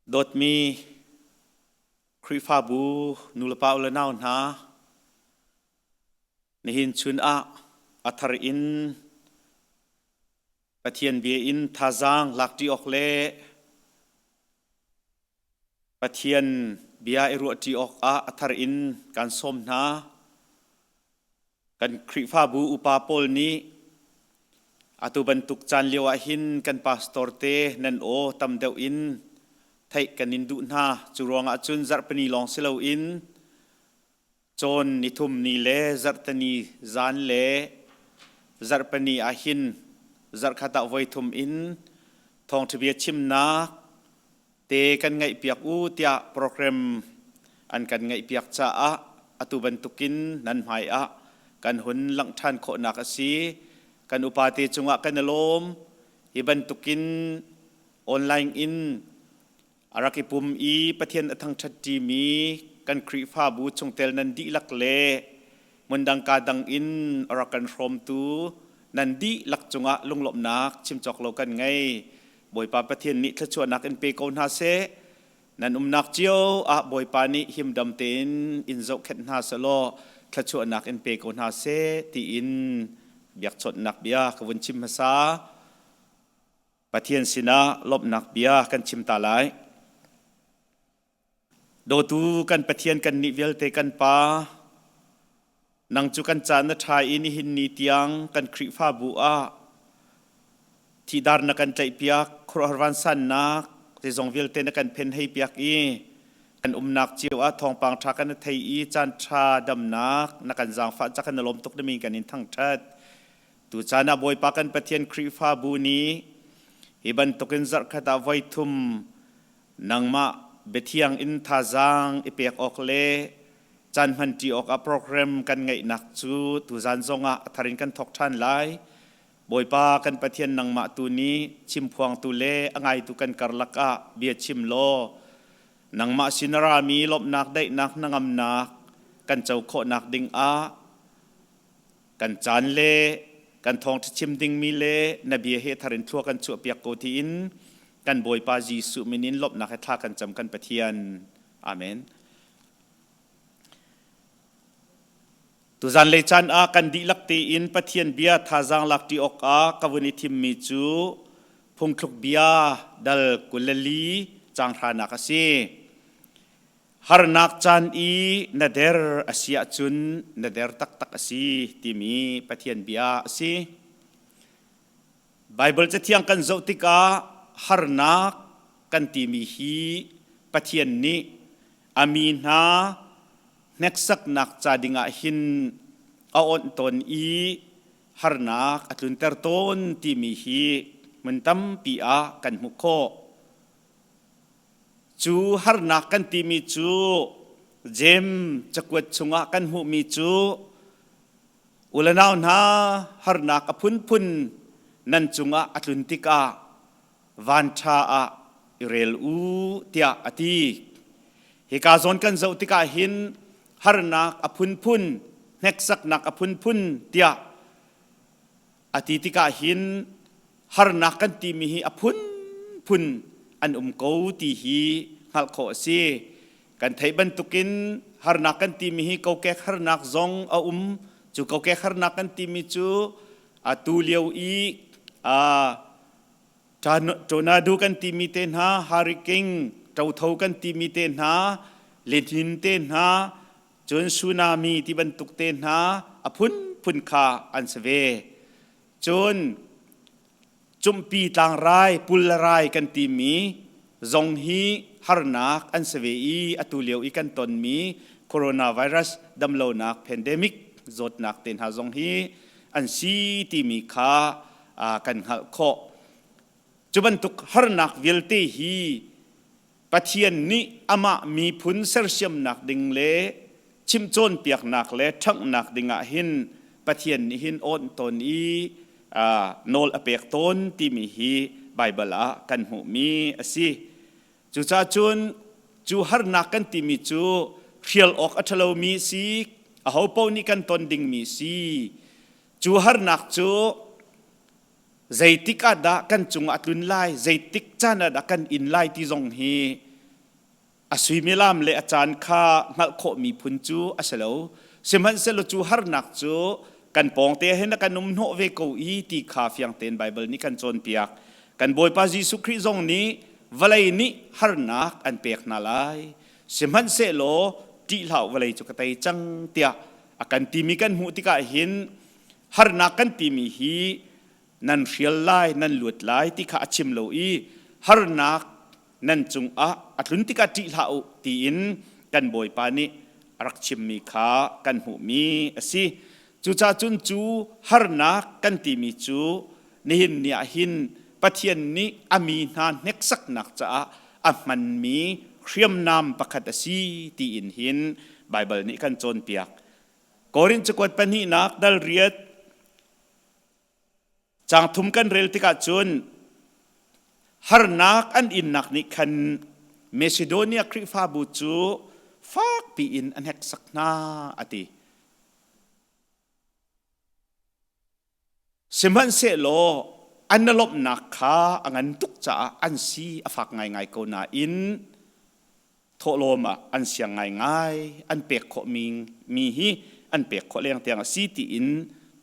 Dawtmi Khrihfabu nulepa u le nau hna, nihin chun ah a thar in Pathian bia in thazaang lakṭi awk le Pathian bia i ruahṭi awkah a thar in kan sawm hna. Kan Khrihfabu upa pawl nih atu bantuk caan lio ah hin kan pastor te nan aw tam deuh in theih kan in duh hna. Cu ruangah cun zarhpini lawng si loin cawn nithum ni le zarhteni zan le zarhpini ah hin zarhkhat ah voithum in thawngṭha bia chimnak te kan ngaihpiak u tiah program an kan ngaihpiak caah atu bantukin nan hmai ah kan hun langh ṭhan khawhnak a si. Kan upate cungah kan i lawm. Hi bantukin online in a rak i pum i Pathian a thangṭhat ṭimi kan Khrihfabu chungtel nan dihlak le hmundang ka dang in a rak kan hrawmtu nan dihlak cungah lunglawmhnak chim cawk lo kan ngei. Bawipa Pathian nih thluachuahnak in pe ko hna seh. Nan umnak cio ah Bawipa nih himdam tein in zohkhenh hna selaw thluachuahnak in pe ko hna seh tiin biakchawnhnak bia ka vun chim hmasa. Pathian sinah lawmhnak bia kan chim ta lai. Dawtu kan Pathian kan nih vialte kan Pa, nang cu kan caan na ṭha i nihin ni tiang kan Khrihfabu ah thidar na kan tlaihpiak, khuaruahhar vansannak zeizong vialte na kan phen hei piak i kan umnak cio ah thawngpang ṭha kan thei i caan ṭha damnak na kan zaangfah ca kan na lawm tuk na min kan in thangṭhat. Tucaan ah Bawipa kan Pathian Khrihfabu nih hi bantukin zarhkhat ah voithum Nangmah biathiang in thazaang i pek awk le caan hmanṭi awkah program kan ngeihnak cu tuzan zongah a thar in kan thawk ṭhan lai. Bawipa kan Pathian nangmah tu nih chimphuangtu le a ngaitu kan karlak ah bia chim law nangmah sin a rami lawmhnak daihnak hnangamnak kan co khawhnak dingah kan caan le kan thawngṭha chim dingmi le na bia he thar in thlua kan chuahpiak ko tiin kan Bawipa Jesuh min in lawmhnak he thla kan cam kan Pathian. Amen. Tuzan lei caan ah kan dihlak tein Pathian bia thazaang lak ṭi awkah ka vun i thimmi cu phungthluk bia dal 24 caang hranak a si. Harnak caan i na der a si ahcun na der taktak a si timi Pathian bia a si. Baibal Cathiang kan zoh tikah harnak kan timi hi Pathian nih a mi hna hneksaknak ca dingah hin a awnh tawn i harnak a tlunter tawn timi hi hmun tampi ah kan hmuh khawh. Cu harnak kan timi cu Jeim cakuat chungah kan hmuhmi cu u le nau hna harnak a phunphun nan cungah a tlun tikah vanṭha ah i rel u tiah a ti. Hika zawn kan zoh tikah hin harnak a phunphun, hneksaknak a phunphun tiah a ti tikah hin harnak kan timi hi a phunphun an um ko ti hi hngalh khawh a si. Kan theih bantukin harnak kan timi hi kokek harnak zong a um. Cu kokek harnak kan timi cu atu lio i tornado kan timi te hna, hurricane, ṭotho kan timi te hna, lihnin te hna, cun tsunami ti bantuk te hna a phunphun kha an si ve. Cun cumpi tlangrai, pulrai kan timi zong hi harnak an si ve i atu lio i kan tonmi coronavirus damlonak pandemic zawtnak te hna zong hi an si timi kha kan hngalh khawh. Cu bantuk harnak vialte hi Pathian nih amah miphun sersiamnak ding le chimcawnpiaknak le ṭhanghnak dingah hin Pathian nih hin awnh tawn i nawl a pek tawn timi hi Baibal ah kan hmuhmi a si. Cucaah cun cu harnak kan timi cu hrial awk a ṭhalomi si, ahopaoh nih kan ton dingmi si. Cu harnak cu zeitik ah dah kan cungah a tlun lai, zeitik caan ah dah kan in lai ti zong hi A suimilam le a caan kha hngalh khawhmi phun cu a si lo. Sihmanhsehlaw cu harnak cu kan pawngte hin a kan um hnawh ve ko i ti kha fiang tein Baibal nih kan cawnpiak. Kan Bawipa Jesuh Khrih zong nih vawlei nih harnak an pek hna lai. Sihmanhsehlaw ṭih hlah u, vawlei cu ka tei cang tiah a kan timi kan hmuh tikah hin harnak kan timi hi nan hrial lai, nan luat lai ti kha a chim lo i harnak nan cungah a tlun tikah ṭih hlah u tiin kan Bawipa nih a rak chimmi kha kan hmuhmi a si. Cucaah cun cu harnak kan timi cu nihin ni ah hin Pathian nih a mi hna hneksaknak caah a hmanmi hriamnam pakhat a si tiin hin Baibal nih kan cawnpiak. Korin cakuat pahnihnak dal riat Caang thum kan rel tikah cun harnak an innak nih khan Macedonia Khrihfabu cu fakpi in a hneksak hna a ti. Sihmanhsehlaw an lawmhnak kha a ngan tuk caah an si a fak ngaingai ko nain thawhlawm ah an siang ngaingai an pek khawh mi hi an pek khawh leng tiang a si tiin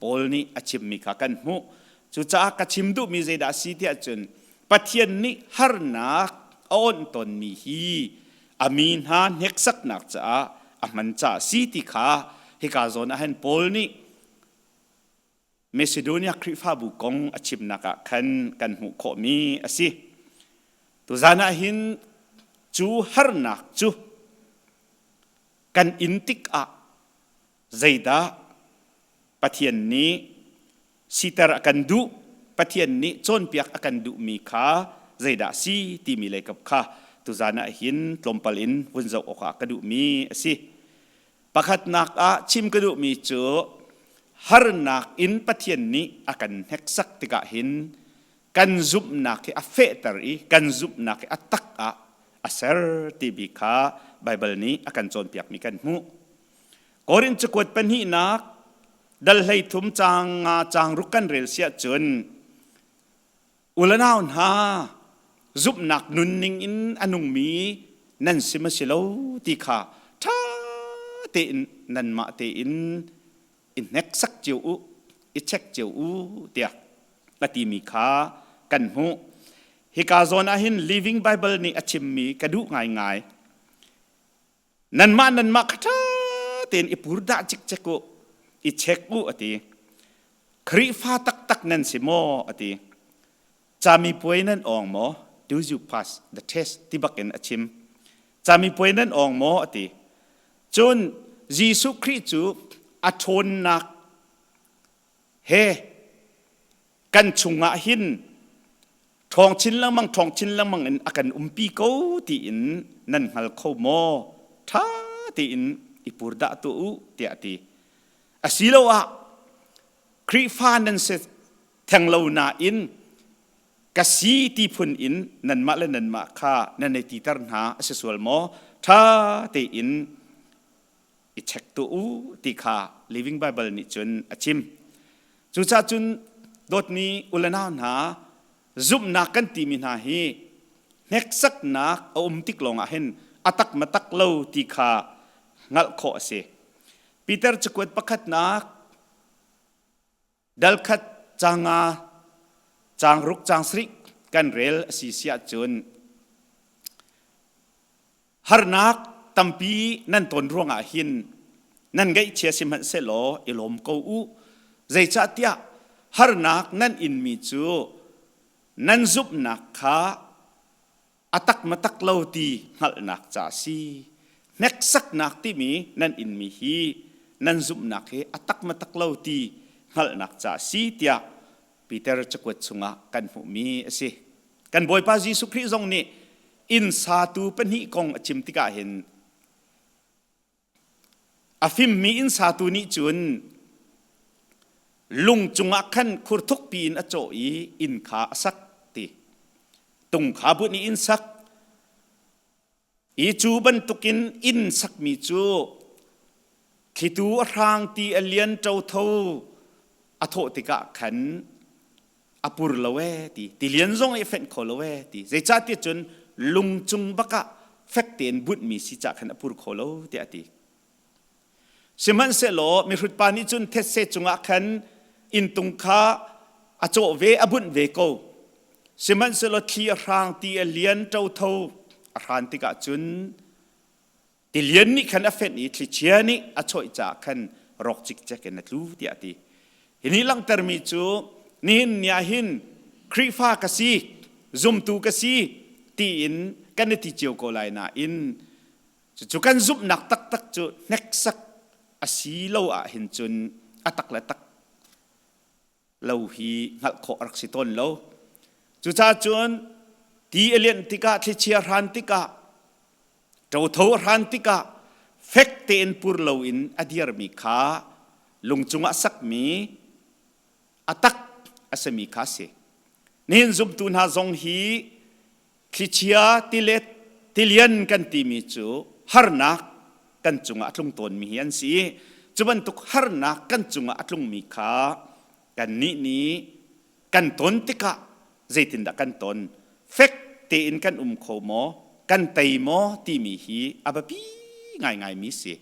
Paul nih a chimmi kha kan hmuh. Cucaah ka chim duhmi zeidah a si tiah cun Pathian nih harnak a awnh tawnmi hi a mi hna hneksaknak caah a hman caah si ti kha hika zawn ah hin Paul nih Macedonia Khrihfabu kong a chimnak ah khan kan hmuh khawhmi a si. Tuzan ah hin cu harnak cu kan in tikah zeidah Pathian nih siter a kan duh, Pathian nih cawnpiak a kan duhmi kha zeidah a si timi leikap kha tuzan ah hin tlawmpal in vun zoh awkah ka duhmi a si. Pakhatnak ah chim ka duhmi cu harnak in Pathian nih a kan hneksak tikah hin kan zumhnak hi a fehter i kan zumhnak hi a tak ah a ser timi kha Baibal nih a kan cawnpiakmi kan hmuh. Korin cakuat pahnihnak dal 13 caang nga caang ruk kan rel siah cun U le nau hna, zumhnak nunning in a nungmi nan si ma si lo ti kha ṭha tein nanmah tein i hneksak cio u, i check cio u tiah a timi kha kan hmuh. Hika zawn ah hin Living Bible nih a chimmi ka duh ngaingai. Nanmah nanmah kha ṭha tein i purdah cikcek u, i check u a ti. Khrihfa taktak nan si maw a ti. Camipuai nan awng maw? Do you pass the test ti bakin a chim. Camipuai nan awng maw a ti. Cun Jesuh Khrih cu a ṭhawnnak he kan chungah hin ṭhawng chin lengmang ṭhawng chin lengmang in a kan umpi ko tiin nan hngal kho maw? Ṭha tein i purdah tuah u tiah a ti. Asiloah Khrihfa nan si theng lo nain ka si ti phun in nanmah le nanmah kha nan i titer hna a si sual maw? Ṭha tein i check tuah u ti kha Living Bible nih cun a chim. Cucaah cun dawtmi u le nau hna zumhnak kan timi hna hi hneksaknak a um tik lawngah hin a tak ma tak lo ti kha hngalh khawh a si. Peter cakuat pakhatnak dal khat caang nga caang ruk caang sarih kan rel a si siah cun harnak tampi nan ton ruangah hin nan ngaihchia sihmanhsehlaw i lawm ko u zeicahtiah harnak nan inmi cu nan zumhnak kha a tak ma tak lo ti hngalhnak ca a si hneksaknak timi nan inmi hi nan zumhnak hi a tak ma tak lo ti hngalhnak ca a si tiah Peter cakuat chungah kan hmuhmi a si. Kan Bawipa Jesuh Khrih zong nih inn satu pahnih kong a chim tikah hin a fimmi inn satu nih cun lung cungah khan khur thukpi in a cawh i inn kha a sak ti. Tung kha bunh i inn sak I cu bantukin inn sakmi cu thlitu a hrang ti a lian ṭotho a thawh tikah khan a pur lo ee ti tilian zong i fenh kho lo ee ti zeicahtiah cun lung cung bak ah fek tein bunhmi si cah khan a pur kho lo tiah a ti. Sihmanhsehlaw mihrut pa nih cun thetse cungah khan inntung kha a cawh ve, a bunh ve ko. Sihmanhsehlaw thli a hrang, ti a lian, ṭotho a hran tikah cun tilian nih khan a fenh i thlichia nih a chawih caah khan rawk cikcek in a tlu tiah a ti. Hi nih langhtermi cu nihin ni ah hin Khrihfa ka si, zumtu ka si tiin kan i ti cio ko lai nain Cucu kan zumhnak taktak cu hneksak a si lo ahhin cun a tak le tak lo hi hngalh khawh a rak si tawn lo. Cucaah cun ti a lianh tikah, thlichia hran tikah, ṭotho a hran tikah fek tein pur loin a dirmi kha lung cungah sakmi a tak a simi kha a si. Nihin zumtu hna zong hi Thlichia tilet tilian kan timi cu harnak kan cungah a tlung tawnmi hi an si i cu bantuk harnak kan cungah a tlungmi kha kannih nih kan ton tikah zeitindah kan ton? Fek tein kan um kho maw? Kan tei maw? timi hi a biapi ngaingaimi si.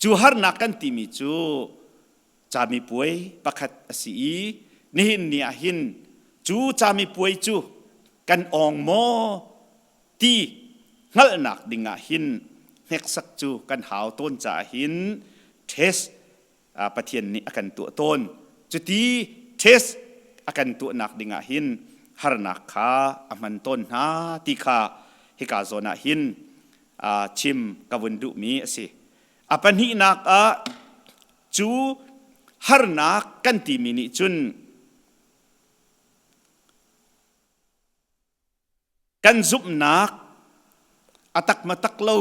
Cu harnak kan timi cu camipuai pakhat a si i nihin ni ah hin cu camipuai cu kan awng maw ti hngalhnak ding ah hin hneksak cu kan hau tawn caah hin test Pathian nih a kan tuah tawn. Cuti test a kan tuahnak ding ah hin harnak kha a hman tawn hna ti kha hika zawn ah hin chim ka vun duhmi a si. A pahnihnak ah cu harnak kan timi nih cun kan zumhnak a tak ma tak lo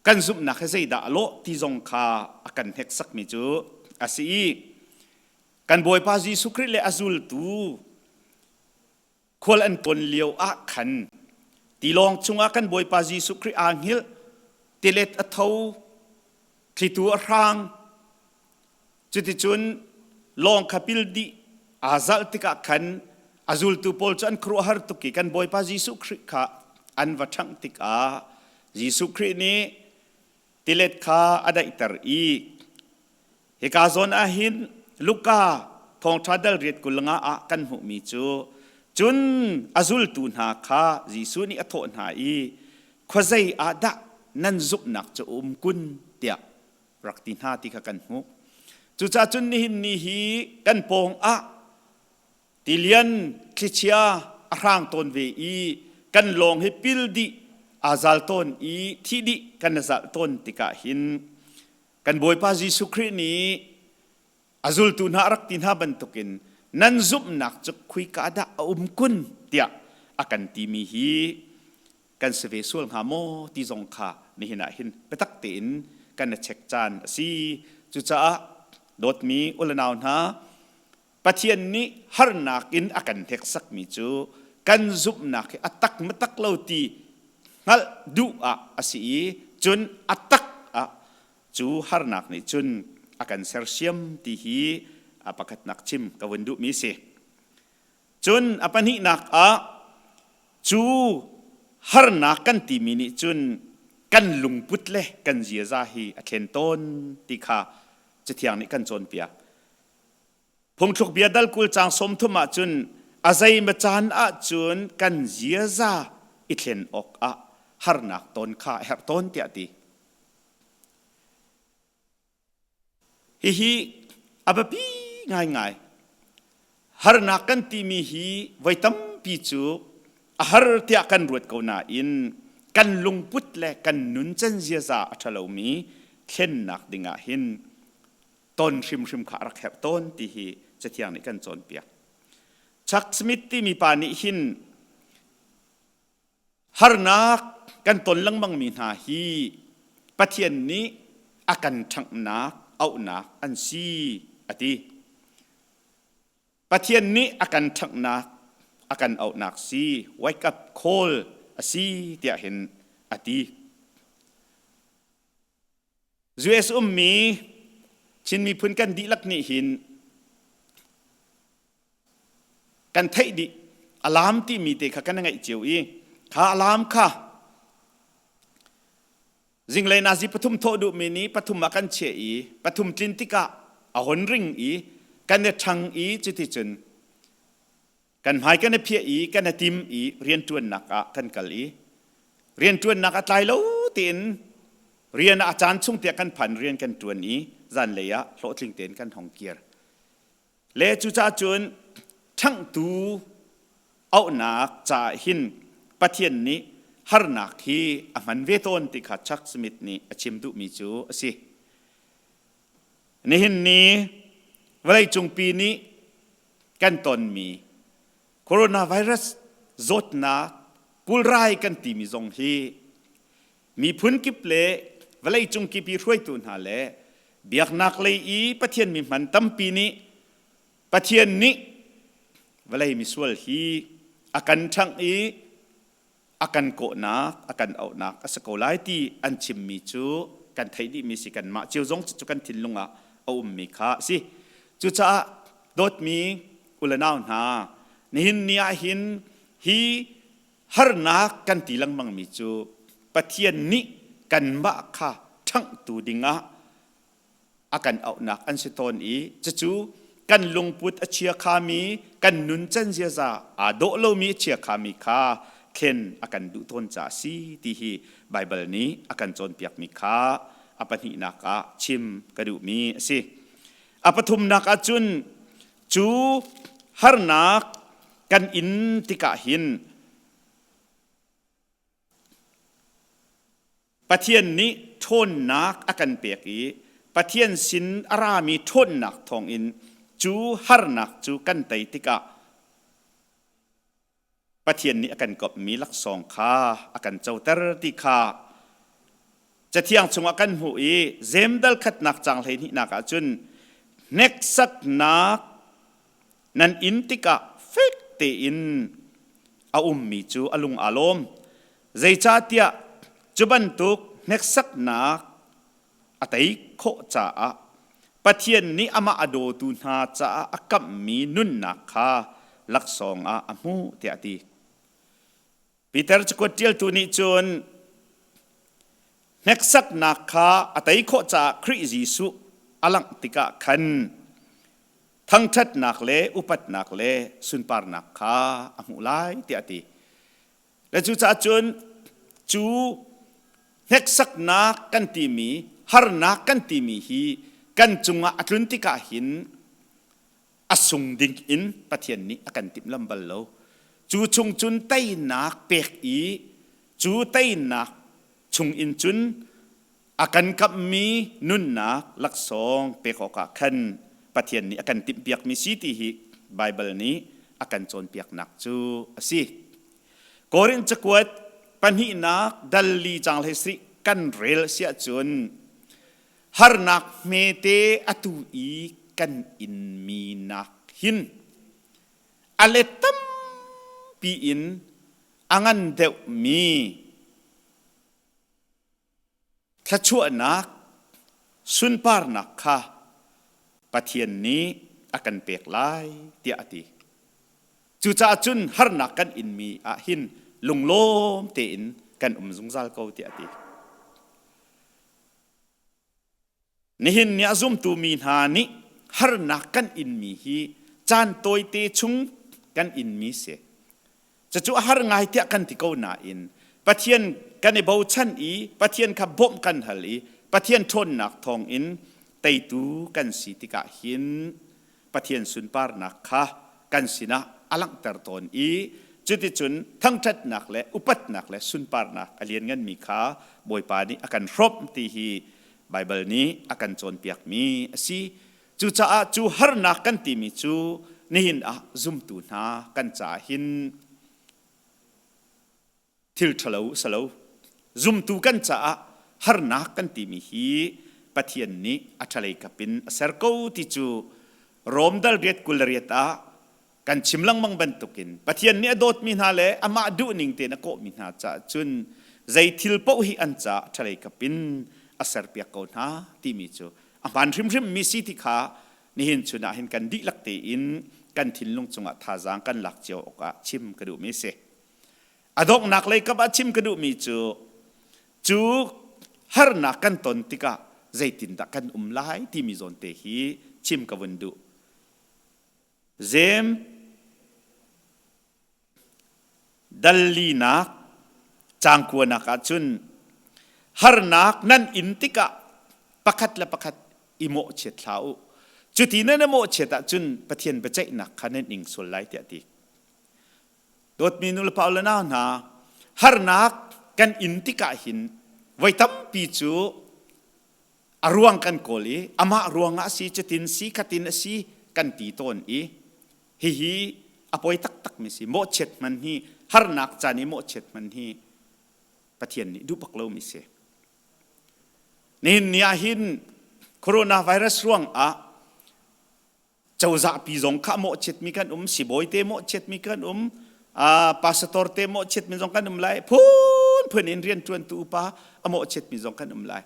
kan zumhnak hi zeidah a lawh ti zong kha a kan hneksakmi cu a si i kan Bawipa Jesuh Khrih le a zultu Khual an ton lio ah khan tilawng chungah kan Bawipa Jesuh Khrih aa hngilh, tilet a tho, thlitu a hrang. Cuticun lawng kha pil dih aa zalh tikah khan a zultu pawl cu an khuaruahhar tuk i kan Bawipa Jesuh Khrih kha an va ṭhangh tikah Jesuh Khrih nih tilet kha a daihter i hika zawn ah hin Luka thawngṭha dal riat 25 ah kan hmuhmi cu cun a zultu hna kha Jesuh nih a thawh hna i khuazei ah dah nan zumhnak cu a um kun tiah rak ti hna ti kha kan hmuh. Cucaah cun nihin ni hi kan pawng ah Tilian thlichia a hrang tawn ve i kan lawng hi pil dih aa zal tawn i thih dih kan i zalh tawn tikah hin kan Bawipa Jesuh Khrih nih a zultu hna a rak ti hna bantukin nan zumhnak cu khuika dah a um kun tiah a kan timi hi kan si ve sual hnga maw ti zong kha nihin ah hin biatak tein kan i check caan a si. Cucaah dawtmi u le nau hna Pathian nih harnak in a kan hneksakmi cu kan zumhnak hi a tak matak lo ti hngalh duh ah a si i cun a tak ah cu harnak nih cun a kan sersiam ti hi a pakhatnak chim ka vun duhmi si. Cun a pahnihnak ah cu harnak kan timi nih cun kan lungput le kan ziaza hi a thlen tawn ti kha Cathiang nih kan cawnpiak. Phungthluk bia dal 20 caang 30 ahcun a zeimaw caan ahcun kan ziaza i thlen awkah harnak ton kha a herh tawn tiah a ti. Hihi a biapi ngaingai. Harnak kan timi hi voi tampi cu a har tiah kan ruat ko nain kan lungput le kan nuncan ziaza a ṭhalomi thlennak dingah hin ton hrimhrim kha a rak herh tawn ti hi Cathiang nih kan cawnpiak. Chuck Smith timi pa nih hin harnak kan ton lengmangmi hna hi Pathian nih a kan ṭhanghnak auhnak an si a ti. Pathian nih a kan ṭhanghnak a kan auhnak si wake up call a si tiah hin a ti. US ummi Chin miphun kan dihlak nih hin kan theih dih alarm timi te kha kan ngeih cio i kha alarm kha Zinglei nazi pathum thawh duhmi nih pathum ah kan chiah i pathum tlin tikah a hon ring i kan i ṭhang i cuticun kan hmai kan i phiah i kan i tim i rianṭuannak ah kan kal i rianṭuannak a tlai lo tein rian ah a caan chung tiah kan phan rian kan ṭuan i zanlei ah hlawhtling tein kan hong kir. Le cucaah cun ṭhanghtu auhnak caah hin Pathian nih harnak hi a hman ve tawn ti kha Chuck Smith nih a chim duhmi cu a si. Nihin ni vawleicungpi nih kan tonmi coronavirus zawtnak pulrai kan timi zong hi miphun kip le vawleicung kip i hruaitu hna le biaknak lei i Pathian mi hman tampi nih Pathian nih vawlei misual hi a kan ṭhangh i a kan kawhnak, a kan auhnak a si ko lai ti an chimmi cu kan theih dihmi si kanmah cio zong cu kan thinlung ah a ummi kha a si. Cucaah dawtmi u le nau hna, nihin ni ah hin hi harnak kan ti lengmangmi cu Pathian nih kanmah kha ṭhanghtu dingah a kan auhnak an si tawn i cucu kan lungput a chia khami kan nuncan ziaza aa dawh lomi a chia khami kha thlen a kan duh tawn caah si ti hi Baibal nih a kan cawnpiakmi kha a pahnihnak ah chim ka duhmi a si. A pathumnak ah cun cu harnak kan in tikah hin Pathian nih ṭhawnnak a kan pek i Pathian sin a rami ṭhawnnak thawngin cu harnak cu kan tei tikah Pathian nih a kan kopmi laksawng kha a kan coter ti kha Cathiang chungah kan hmuh i Jeim dal khatnak caang 12nak ah cun hneksaknak nan in tikah fek tein a ummi cu a lung aa lawm. Zeicahtiah cu bantuk hneksaknak a tei khawh caah Pathian nih amah a dawtu hna caah a kamhmi nunnak kha laksawng ah a hmuh tiah a ti. Peter cakuat ṭialtu nih cun hneksaknak kha a tei khawh caah Khrih Jesuh a langh tikah khan thangṭhatnak le upatnak le sunparnak kha a hmuh lai tiah a ti. Le cucaah cun cu hneksaknak kan timi harnak kan timi hi kan cungah a tlun tikah hin a sung ding in Pathian nih a kan timhlam bal lo. Cu chung cun teinak pek i cu teinak chung in cun a kan kamhmi nunnak laksawng pek awkah khan Pathian nih a kan timhpiakmi si ti hi Baibal nih a kan cawnpiaknak cu a si. Korin cakuat pahnihnak dal li caang 17 kan rel siah cun harnak hmete atu i kan inmi nak hin a let tampi in a ngan deuhmi thluachuahnak sunparnak kha Pathian nih a kan pek lai tiah a ti. Cucaah cun harnak kan inmi ah hin lunglawm tein kan um zungzal ko tiah a ti. Nihin ni a zumtu mi hna nih harnak kan inmi hi caan tawite chung kan inmi si. Cucu a har ngai tiah kan ti ko nain Pathian kan i bochan i Pathian kha bawmh kan hal i Pathian ṭhawnnak thawngin teitu kan si tikah hin Pathian sunparnak kha kan sinah a langhter tawn i cuticun thangṭhatnak le upatnak le sunparnak a liannganmi kha Bawipa nih a kan hrawmh ti hi Baibal nih a kan cawnpiakmi a si. Cucaah cu harnak kan timi cu nihin ah zumtu hna kan caah hin thil ṭhalo a si lo. Zumtu kan caah harnak kan timi hi Pathian nih a ṭhalei kap in a ser ko ti cu Rom dal riat 28 ah kan chim lengmang bantukin Pathian nih a dawtmi hna le amah duhning tein a kawhmi hna caah cun zei thil paoh hi an caah ṭhalei kap in a serpiak ko hna timi cu a hmaan hrimhrim mi si ti kha nihin chun ah hin kan dihlak tein kan thinlung cungah thazaang kan lak cio awkah chim ka duhmi a si. A donghnak lei kap ah chim ka duhmi cu cu Harnak kan ton tikah zeitindah kan um lai timi zawn te hi chim ka vun duh. Zem dal linak caang kuanak ahcun harnak nan in tikah pakhat le pakhat i mawhchiat hlah u. Cuti nan i mawhchiat ahcun Pathian biaceihnak kha nan ing sual lai tiah a ti. Dawtmi nulepa le nau hna, harnak kan in tikah hin voi tampi cu a ruang kan kawl i amah ruangah a si, cutin si, khatin a si kan ti tawn i hihi a poi taktakmi si. Mawhchiat hman hi harnak caan i mawhchiat hman hi Pathian nih duh bak lomi si. Nihin ni ah hin coronavirus ruangah cozah pi zong kha mawhchiatmi kan um, sibawi te mawhchiatmi kan um, pastor te mawhchiatmi zong kan um lai, phunphun in rianṭuantu upa a mawhchiatmi zong kan um lai.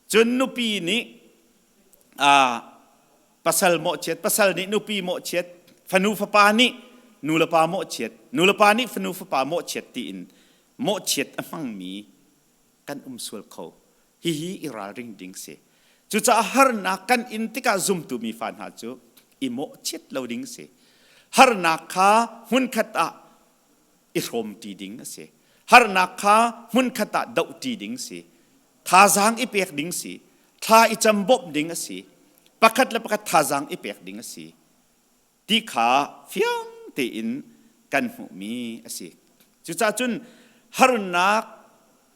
Cun nupi nih pasal mawhchiat, pasal nih nupi mawhchiat, fanu fapa nih nu le pa mawhchiat, nu le pa nih fanu fapa mawhchiat tiin mawhchiat a hmangmi kan um sual kho. Hihi i ralring ding si. Cucaah harnak kan in tikah zumtu mi fa hna cu i mawhchiat lo ding si. Harnak kha hmunkhat ah i hrawmṭi ding a si. Harnak kha hmunkhat ah dohṭi ding si. Thazaang i pek ding si. Thla i cam bawmh ding a si. Pakhat le pakhat thazaang i pek ding a si. Ti kha fiang tein kan hmuhmi a si. Cucaah cun harnak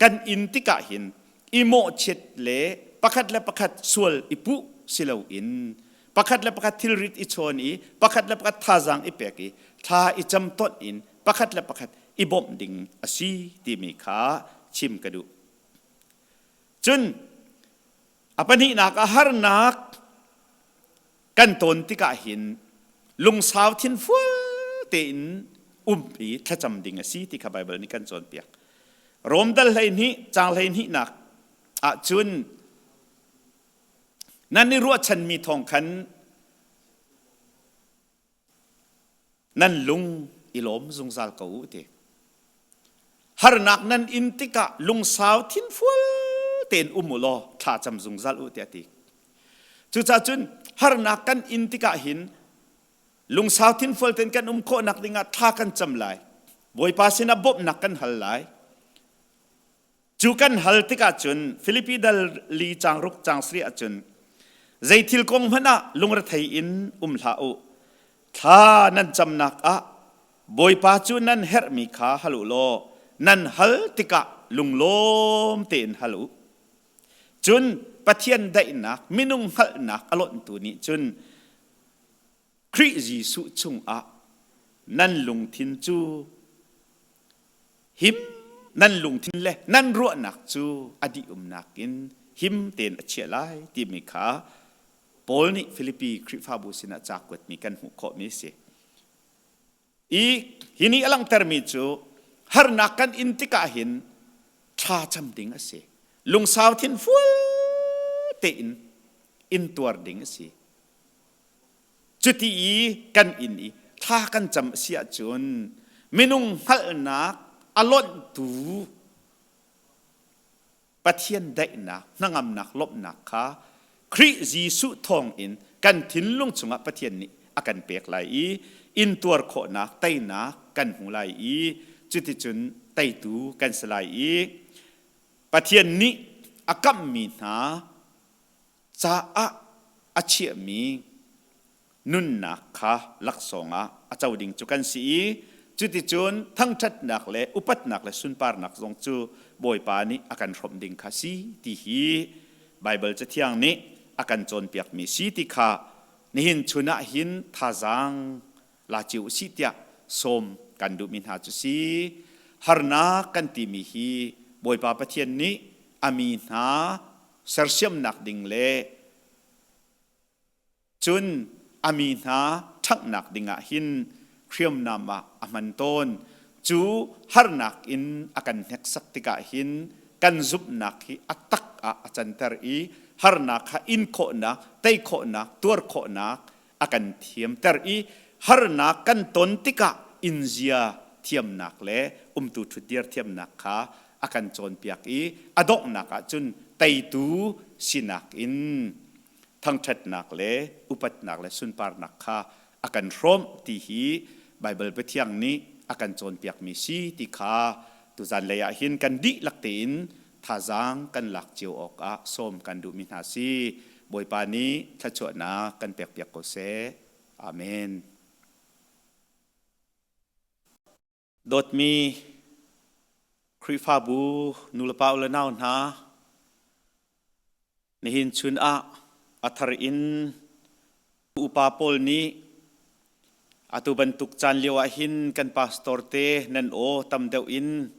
kan in tikah hin i mawhchiat le pakhat le pakhat sual i puh si loin pakhat le pakhat thilrit i chawn i pakhat le pakhat thazaang i pek i thla i camtonh in pakhat le pakhat i bawmh ding a si timi kha chim ka duh. Cun a pahnihnak ah harnak kan tawn tikah hin lungsau thinfual tein um i thlacam ding a si ti kha Baibal nih kan cawnpiak. Rom dal 12 caang 12nak ahcun nan i ruahchanmi thawng khan nan lung i lawm zungzal ko u ti. Harnak nan in tikah lungsau thinfual tein um u law thla cam zungzal u tiah a ti. Cucaah cun harnak kan in tikah hin lungsau thinfual tein kan um khawhnak dingah thla kan cam lai. Bawipa sinah bawmhnak kan hal lai. Cu kan hal tikah cun Filipi dal li caang ruk caang sarih ahcun zei thil kong hmanh ah lungrethei in um hlah u. Thla nan camnak ah Bawipa cu nan herhmi kha hal u law nan hal tikah lunglawm tein hal u. Cun Pathian daihnak minung hngalhnak a lonhtu nih cun Khrih Jesuh chungah nan lungthin cu him nan lungthin le nan ruahnak cu a dih-umnak in him tein a chiah lai timi kha Paul nih Filipi Khrihfabu sinah ca kuatmi kan hmuh khawhmi a si. I hi nih a langhtermi cu harnak kan in tikah hin thla cam ding a si. Lungsau thinfual tein intuar ding a si. Cuti i kan inn i thla kan cam a si ahcun minung hngalhnak a lonhtu Pathian daihnak, hnangamnak, lawmhnak kha Khrih Jesuh thawngin kan thinlung chungah Pathian nih a kan pek lai i intuar khawhnak, teinak kan hmu lai i cuticun teitu kan si lai i Pathian nih a kamhmi hna caah a chiahmi nunnak kha laksawng ah a co ding cu kan si i cuticun thangṭhatnak le upatnak le sunparnak zong cu Bawipa nih a kan hrawmh ding kha si ti hi Baibal Cathiang nih a kan cawnpiakmi si ti kha nihin chun ah hin thazaang la cio usih tiah sawm kan duhmi hna cu si. Harnak kan timi hi Bawipa Pathian nih a mi hna sersiamnak ding le cun a mi hna ṭhanghnak dingah hin hriamnam ah a hman tawn. Cu harnak in a kan hneksak tikah hin kan zumhnak hi a tak ah a canter i harnak kha in khawhnak, tei khawhnak, tuar khawhnak a kan thiamter i harnak kan ton tikah inzia thiamnak le umtu ṭhutdir thiamnak kha a kan cawnpiak i a donghnak ah cun Teitu sinak in thangṭhatnak le upatnak le sunparnak kha a kan hrawmh ti hi Baibal Pathiang nih a kan cawnpiakmi si ti kha tuzan lei ah hin kan dihlak tein thazaang kan lak cio awkah sawm kan duhmi hna si. Bawipa nih thluachuahnak kan pekpiak ko seh. Amen. Dawtmi Khrihfabu nulepa u le nau hna, nihin chun ah a thar in upa pawl nih atu bantuk caan lio ah hin kan pastor te nan aw tam deuh in.